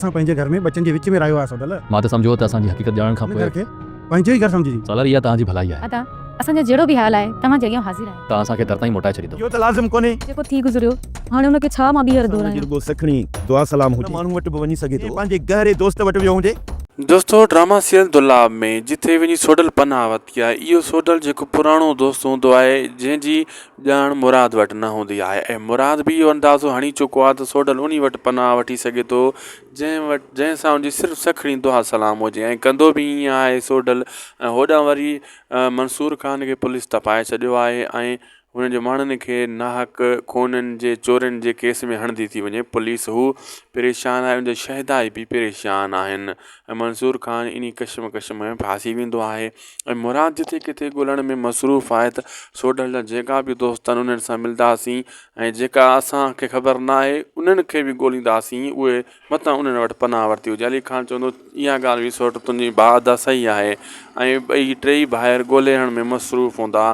اسان پنهنجي گهر ۾ ٻچن جي وچ ۾ رهيو آهي سوڍل. مان ته سمجهيو ته اسان جي حقيقت ڄاڻڻ کان هن پوء. گهر کي پنهنجو ئي گهر سمجهجي. سالار اها توهان جي ڀلائي آهي. ادا، اسان جو جهڙو به حال آهي، توهان جي اڳيان حاضر آهيون. توهان اسان کي در تائين موٽائي ڇڏيندؤ. اهو ته لازم ڪونهي. جيڪو ٿي گذريو، هاڻي ان کي ڇا مان ٻيهر اسان جي دهرايان. رڳو سکڻي دعا سلام هن هجي. ماڻهو وٽ به وڃي سگهي ٿو. پنهنجي گهري دوست وٽ ويو هجي. دوستو ڊراما سيريل دولاب ۾ جٿي وڃي سوڍل پناهه ورتي آهي اهو سوڍل جيڪو پراڻو دوست هوندو آهي جنهن جي ڄاڻ مراد وٽ نه هوندي آهي ۽ مراد به اهو اندازو هڻي چڪو آهي ته سوڍل انهي وٽ پناهه وٺي سگهي ٿو جنهن وٽ جنهن سان ان جي صرف سکڻي دعا سلام هجي ۽ ڪندو به ائين آهي سوڍل ۽ هوڏانهن وري منصور خان کي پوليس تپائي ڇڏيو آهي ۽ هن جي ماڻهن کي ناحق خونن جي چورين جي ڪيس ۾ هڻندي ٿي وڃي پوليس هو پريشان آهي ان جا شهدائي به پريشان آهن ۽ منصور خان انهي ڪشمڪش ۾ ڦاسي ويندو آهي ۽ مراد جتي ڪٿي ڳولڻ ۾ مصروف آهي ته سوڍل جا جيڪا به دوست آهن انهن سان ملنداسين ۽ جيڪا اسان کي خبر نه آهي انهن کي به ڳولينداسين اهي متان انهن وٽ پناهه ورتي هجي. علي خان چوندو، اها ڳالهه به سوٽ تنهنجي ڀاء ادا صحيح آهي. ۽ ٻئي ٽيئي ڀائر ڳولهڻ ۾ مصروف هوندا.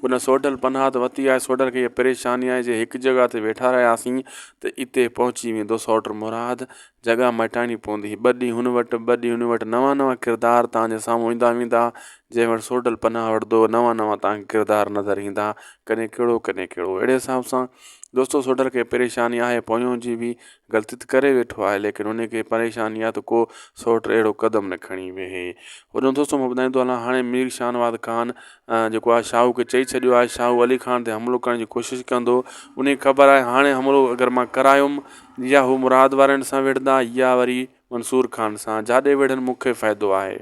ان سوڍل پناهه ته ورتي آهي. سوڍل کي اها پريشاني آهي جي هڪ جڳهه تي ويٺا رهياسين ته اتي پهچي ويندو. سوٽ مراد جڳهه مٽائڻي پوندي. ٻه ڏينهن هن وٽ، ٻه ڏينهن هن وٽ نوان نوان ڪردار توهان جي سامهون ايندا ويندا. جنهن وٽ سوڍل پناهه وٺندو نوان نوان توهان کي ڪردار نظر ايندا. ڪڏهن ڪهڙو ڪڏهن ڪهڙو. اهڙي حساب سان دوستو سوڍل کي پريشاني آهي پويون جي به غلطي ته ڪري ويٺو آهي ليڪن ان کي پريشاني آهي ته ڪو سئوٽ اهڙو قدم نه کڻي ويهي هوڏانهن دوستو مان ٻڌائيندو هلان هاڻي مير شاهنواز خان جيڪو آهي شاهو کي چئي ڇڏيو آهي شاهو علي خان تي حملو ڪرڻ جي ڪوشش ڪندو ان کي خبر آهي هاڻي حملو اگر مان ڪرايم يا هو مراد وارن سان وڙهندا يا وري منصور خان سان جاڏي وڙهن مون کي فائدو آهي.